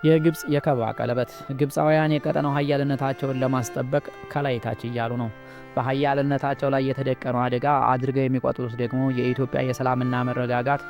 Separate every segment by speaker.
Speaker 1: የግብፅ የከባ ቀለበት። ግብፃውያን የቀጠናው ሀያልነታቸውን ለማስጠበቅ ከላይ ታች እያሉ ነው። በሀያልነታቸው ላይ የተደቀነው አደጋ አድርገው የሚቆጥሩት ደግሞ የኢትዮጵያ የሰላምና መረጋጋት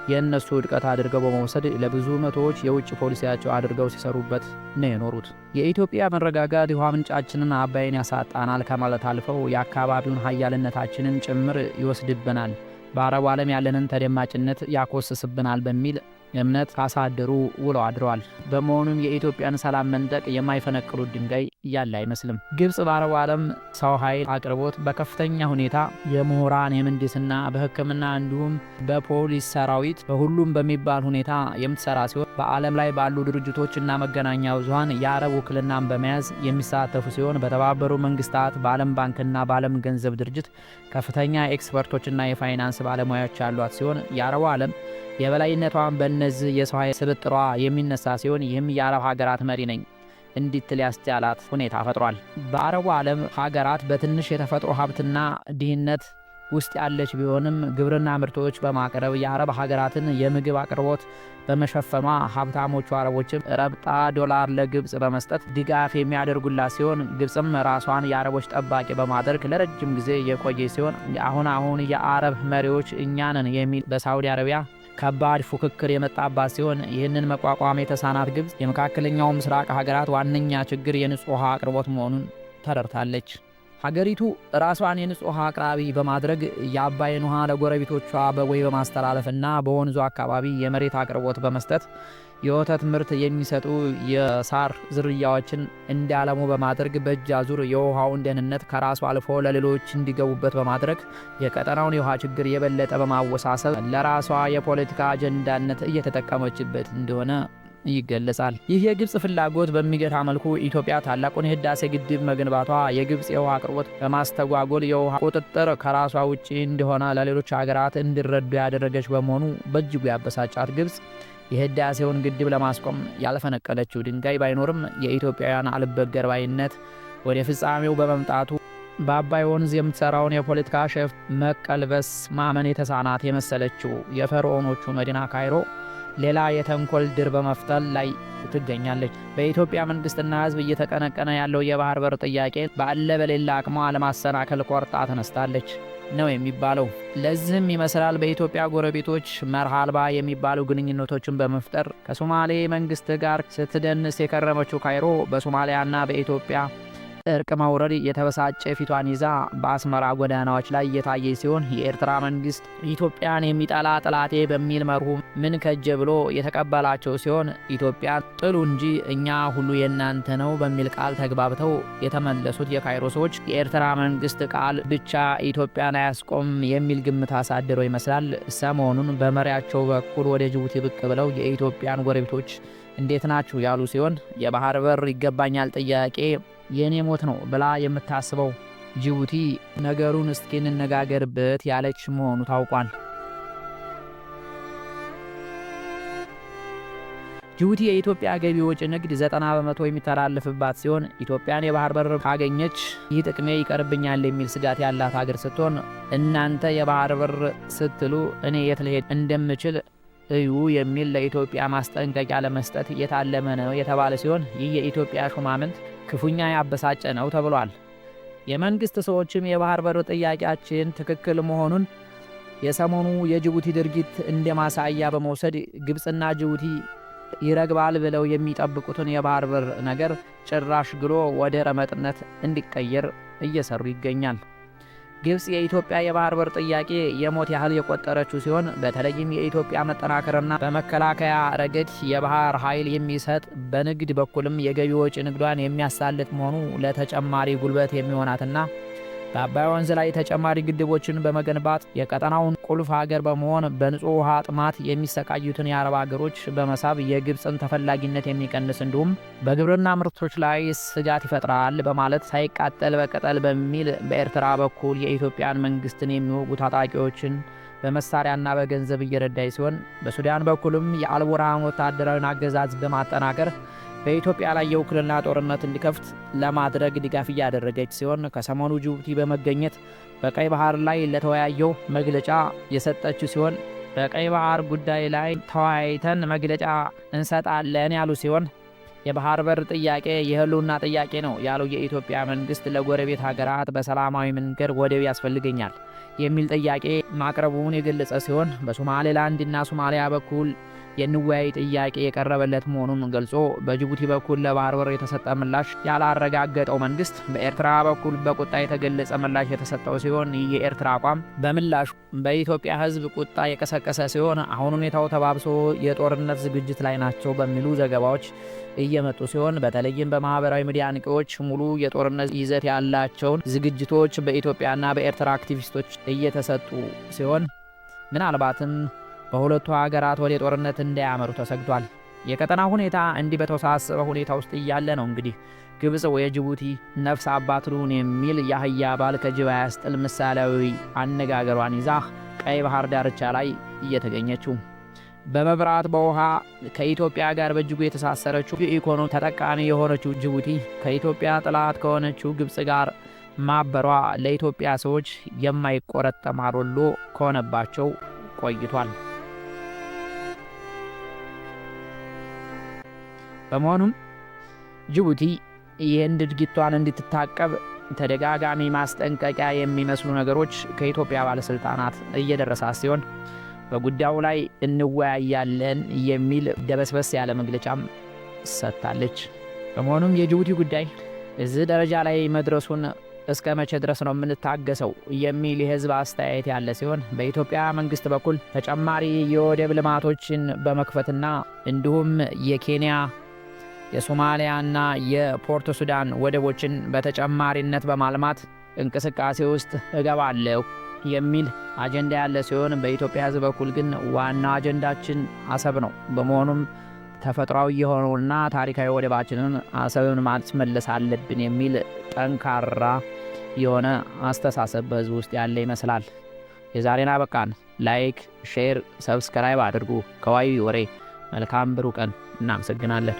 Speaker 1: የእነሱ ውድቀት አድርገው በመውሰድ ለብዙ መቶዎች የውጭ ፖሊሲያቸው አድርገው ሲሰሩበት ነው የኖሩት። የኢትዮጵያ መረጋጋት የውሃ ምንጫችንን አባይን ያሳጣናል ከማለት አልፈው የአካባቢውን ሀያልነታችንን ጭምር ይወስድብናል፣ በአረቡ ዓለም ያለንን ተደማጭነት ያኮስስብናል በሚል እምነት ካሳደሩ ውለው አድረዋል። በመሆኑም የኢትዮጵያን ሰላም መንጠቅ የማይፈነቅሉት ድንጋይ ያለ አይመስልም። ግብፅ በአረቡ ዓለም ሰው ኃይል አቅርቦት በከፍተኛ ሁኔታ የምሁራን፣ የምህንድስና፣ በሕክምና እንዲሁም በፖሊስ ሰራዊት በሁሉም በሚባል ሁኔታ የምትሰራ ሲሆን፣ በዓለም ላይ ባሉ ድርጅቶችና መገናኛ ብዙኃን የአረብ ውክልናን በመያዝ የሚሳተፉ ሲሆን፣ በተባበሩ መንግስታት፣ በዓለም ባንክና በዓለም ገንዘብ ድርጅት ከፍተኛ ኤክስፐርቶችና የፋይናንስ ባለሙያዎች ያሏት ሲሆን፣ የአረቡ ዓለም የበላይነቷን በእነዚህ የሰው ኃይል ስብጥሯ የሚነሳ ሲሆን፣ ይህም የአረብ ሀገራት መሪ ነኝ እንዲትል ያስቻላት ሁኔታ ፈጥሯል። በአረቡ ዓለም ሀገራት በትንሽ የተፈጥሮ ሀብትና ድህነት ውስጥ ያለች ቢሆንም፣ ግብርና ምርቶች በማቅረብ የአረብ ሀገራትን የምግብ አቅርቦት በመሸፈኗ ሀብታሞቹ አረቦችም ረብጣ ዶላር ለግብፅ በመስጠት ድጋፍ የሚያደርጉላት ሲሆን፣ ግብፅም ራሷን የአረቦች ጠባቂ በማድረግ ለረጅም ጊዜ የቆየ ሲሆን፣ አሁን አሁን የአረብ መሪዎች እኛ ነን የሚል በሳዑዲ አረቢያ ከባድ ፉክክር የመጣባት ሲሆን፣ ይህንን መቋቋም የተሳናት ግብፅ የመካከለኛው ምስራቅ ሀገራት ዋነኛ ችግር የንጹህ ውሃ አቅርቦት መሆኑን ተረድታለች። ሀገሪቱ ራሷን የንጹህ ውሃ አቅራቢ በማድረግ የአባይን ውሃ ለጎረቤቶቿ በቦይ በማስተላለፍና በወንዙ አካባቢ የመሬት አቅርቦት በመስጠት የወተት ምርት የሚሰጡ የሳር ዝርያዎችን እንዲያለሙ በማድረግ በእጅ አዙር የውሃውን ደህንነት ከራሱ አልፎ ለሌሎች እንዲገቡበት በማድረግ የቀጠናውን የውሃ ችግር የበለጠ በማወሳሰብ ለራሷ የፖለቲካ አጀንዳነት እየተጠቀመችበት እንደሆነ ይገለጻል። ይህ የግብፅ ፍላጎት በሚገታ መልኩ ኢትዮጵያ ታላቁን የህዳሴ ግድብ መገንባቷ የግብፅ የውሃ አቅርቦት በማስተጓጎል የውሃ ቁጥጥር ከራሷ ውጭ እንደሆነ ለሌሎች ሀገራት እንዲረዱ ያደረገች በመሆኑ በእጅጉ ያበሳጫት ግብፅ የህዳሴውን ግድብ ለማስቆም ያልፈነቀለችው ድንጋይ ባይኖርም፣ የኢትዮጵያውያን አልበገር ባይነት ወደ ፍጻሜው በመምጣቱ በአባይ ወንዝ የምትሰራውን የፖለቲካ ሸፍጥ መቀልበስ ማመን የተሳናት የመሰለችው የፈርዖኖቹ መዲና ካይሮ ሌላ የተንኮል ድር በመፍጠል ላይ ትገኛለች። በኢትዮጵያ መንግስትና ሕዝብ እየተቀነቀነ ያለው የባህር በር ጥያቄ ባለ በሌላ አቅሟ ለማሰናከል ቆርጣ ተነስታለች ነው የሚባለው። ለዚህም ይመስላል በኢትዮጵያ ጎረቤቶች መርህ አልባ የሚባሉ ግንኙነቶችን በመፍጠር ከሶማሌ መንግስት ጋር ስትደንስ የከረመችው ካይሮ በሶማሊያና በኢትዮጵያ እርቅ መውረድ የተበሳጨ ፊቷን ይዛ በአስመራ ጎዳናዎች ላይ እየታየ ሲሆን፣ የኤርትራ መንግስት ኢትዮጵያን የሚጠላ ጠላቴ በሚል መርሁ ምን ከጀ ብሎ የተቀበላቸው ሲሆን፣ ኢትዮጵያን ጥሉ እንጂ እኛ ሁሉ የእናንተ ነው በሚል ቃል ተግባብተው የተመለሱት የካይሮ ሰዎች የኤርትራ መንግስት ቃል ብቻ ኢትዮጵያን አያስቆም የሚል ግምት አሳድረው ይመስላል። ሰሞኑን በመሪያቸው በኩል ወደ ጅቡቲ ብቅ ብለው የኢትዮጵያን ጎረቤቶች እንዴት ናችሁ ያሉ ሲሆን፣ የባህር በር ይገባኛል ጥያቄ የእኔ ሞት ነው ብላ የምታስበው ጅቡቲ ነገሩን እስኪ እንነጋገርበት ያለች መሆኑ ታውቋል። ጅቡቲ የኢትዮጵያ ገቢ ወጪ ንግድ 90% የሚተላለፍባት ሲሆን፣ ኢትዮጵያን የባህር በር ካገኘች ይህ ጥቅሜ ይቀርብኛል የሚል ስጋት ያላት ሀገር ስትሆን፣ እናንተ የባህር በር ስትሉ እኔ የት ልሄድ እንደምችል እዩ የሚል ለኢትዮጵያ ማስጠንቀቂያ ለመስጠት የታለመ ነው የተባለ ሲሆን፣ ይህ የኢትዮጵያ ሹማምንት ክፉኛ ያበሳጨ ነው ተብሏል። የመንግስት ሰዎችም የባህር በር ጥያቄያችን ትክክል መሆኑን የሰሞኑ የጅቡቲ ድርጊት እንደ ማሳያ በመውሰድ ግብፅና ጅቡቲ ይረግባል ብለው የሚጠብቁትን የባህር በር ነገር ጭራሽ ግሎ ወደ ረመጥነት እንዲቀየር እየሰሩ ይገኛል። ግብፅ የኢትዮጵያ የባህር በር ጥያቄ የሞት ያህል የቆጠረችው ሲሆን፣ በተለይም የኢትዮጵያ መጠናከርና በመከላከያ ረገድ የባህር ኃይል የሚሰጥ፣ በንግድ በኩልም የገቢ ወጪ ንግዷን የሚያሳልጥ መሆኑ ለተጨማሪ ጉልበት የሚሆናትና በአባይ ወንዝ ላይ ተጨማሪ ግድቦችን በመገንባት የቀጠናውን ቁልፍ ሀገር በመሆን በንጹህ ውሃ ጥማት የሚሰቃዩትን የአረብ ሀገሮች በመሳብ የግብፅን ተፈላጊነት የሚቀንስ እንዲሁም በግብርና ምርቶች ላይ ስጋት ይፈጥራል በማለት ሳይቃጠል በቅጠል በሚል በኤርትራ በኩል የኢትዮጵያን መንግስትን የሚወጉ ታጣቂዎችን በመሳሪያና በገንዘብ እየረዳች ሲሆን፣ በሱዳን በኩልም የአልቡርሃን ወታደራዊን አገዛዝ በማጠናከር በኢትዮጵያ ላይ የውክልና ጦርነት እንዲከፍት ለማድረግ ድጋፍ እያደረገች ሲሆን፣ ከሰሞኑ ጅቡቲ በመገኘት በቀይ ባህር ላይ ለተወያየው መግለጫ የሰጠችው ሲሆን፣ በቀይ ባህር ጉዳይ ላይ ተወያይተን መግለጫ እንሰጣለን ያሉ ሲሆን፣ የባህር በር ጥያቄ የህልውና ጥያቄ ነው ያለው የኢትዮጵያ መንግስት ለጎረቤት ሀገራት በሰላማዊ መንገድ ወደብ ያስፈልገኛል የሚል ጥያቄ ማቅረቡን የገለጸ ሲሆን፣ በሶማሌላንድና ሶማሊያ በኩል የንወያይ ጥያቄ የቀረበለት መሆኑን ገልጾ፣ በጅቡቲ በኩል ለባህር በር የተሰጠ ምላሽ ያላረጋገጠው መንግስት በኤርትራ በኩል በቁጣ የተገለጸ ምላሽ የተሰጠው ሲሆን፣ ይህ የኤርትራ አቋም በምላሹ በኢትዮጵያ ሕዝብ ቁጣ የቀሰቀሰ ሲሆን፣ አሁን ሁኔታው ተባብሶ የጦርነት ዝግጅት ላይ ናቸው በሚሉ ዘገባዎች እየመጡ ሲሆን፣ በተለይም በማህበራዊ ሚዲያ አንቂዎች ሙሉ የጦርነት ይዘት ያላቸውን ዝግጅቶች በኢትዮጵያና በኤርትራ አክቲቪስቶች እየተሰጡ ሲሆን፣ ምናልባትም በሁለቱ ሀገራት ወደ ጦርነት እንዳያመሩ ተሰግቷል። የቀጠና ሁኔታ እንዲህ በተወሳሰበ ሁኔታ ውስጥ እያለ ነው እንግዲህ ግብፅ የጅቡቲ ነፍስ አባት ልሁን የሚል የአህያ ባል ከጅብ አያስጥል ምሳሌያዊ አነጋገሯን ይዛ ቀይ ባህር ዳርቻ ላይ እየተገኘችው። በመብራት፣ በውሃ ከኢትዮጵያ ጋር በእጅጉ የተሳሰረችው፣ የኢኮኖሚ ተጠቃሚ የሆነችው ጅቡቲ ከኢትዮጵያ ጠላት ከሆነችው ግብፅ ጋር ማበሯ ለኢትዮጵያ ሰዎች የማይቆረጠም አሮሎ ከሆነባቸው ቆይቷል። በመሆኑም ጅቡቲ ይህን ድርጊቷን እንድትታቀብ ተደጋጋሚ ማስጠንቀቂያ የሚመስሉ ነገሮች ከኢትዮጵያ ባለሥልጣናት እየደረሳት ሲሆን፣ በጉዳዩ ላይ እንወያያለን የሚል ደበስበስ ያለ መግለጫም ሰጥታለች። በመሆኑም የጅቡቲ ጉዳይ እዚህ ደረጃ ላይ መድረሱን እስከ መቼ ድረስ ነው የምንታገሰው የሚል የህዝብ አስተያየት ያለ ሲሆን፣ በኢትዮጵያ መንግስት በኩል ተጨማሪ የወደብ ልማቶችን በመክፈትና እንዲሁም የኬንያ፣ የሶማሊያና የፖርት ሱዳን ወደቦችን በተጨማሪነት በማልማት እንቅስቃሴ ውስጥ እገባለሁ የሚል አጀንዳ ያለ ሲሆን፣ በኢትዮጵያ ሕዝብ በኩል ግን ዋና አጀንዳችን አሰብ ነው። በመሆኑም ተፈጥሯዊ የሆነውና ታሪካዊ ወደባችንን አሰብን ማስመለስ አለብን የሚል ጠንካራ የሆነ አስተሳሰብ በህዝብ ውስጥ ያለ ይመስላል። የዛሬን አበቃን። Like፣ share፣ subscribe አድርጉ። ከዋይ ወሬ መልካም ብሩህ ቀን። እናመሰግናለን።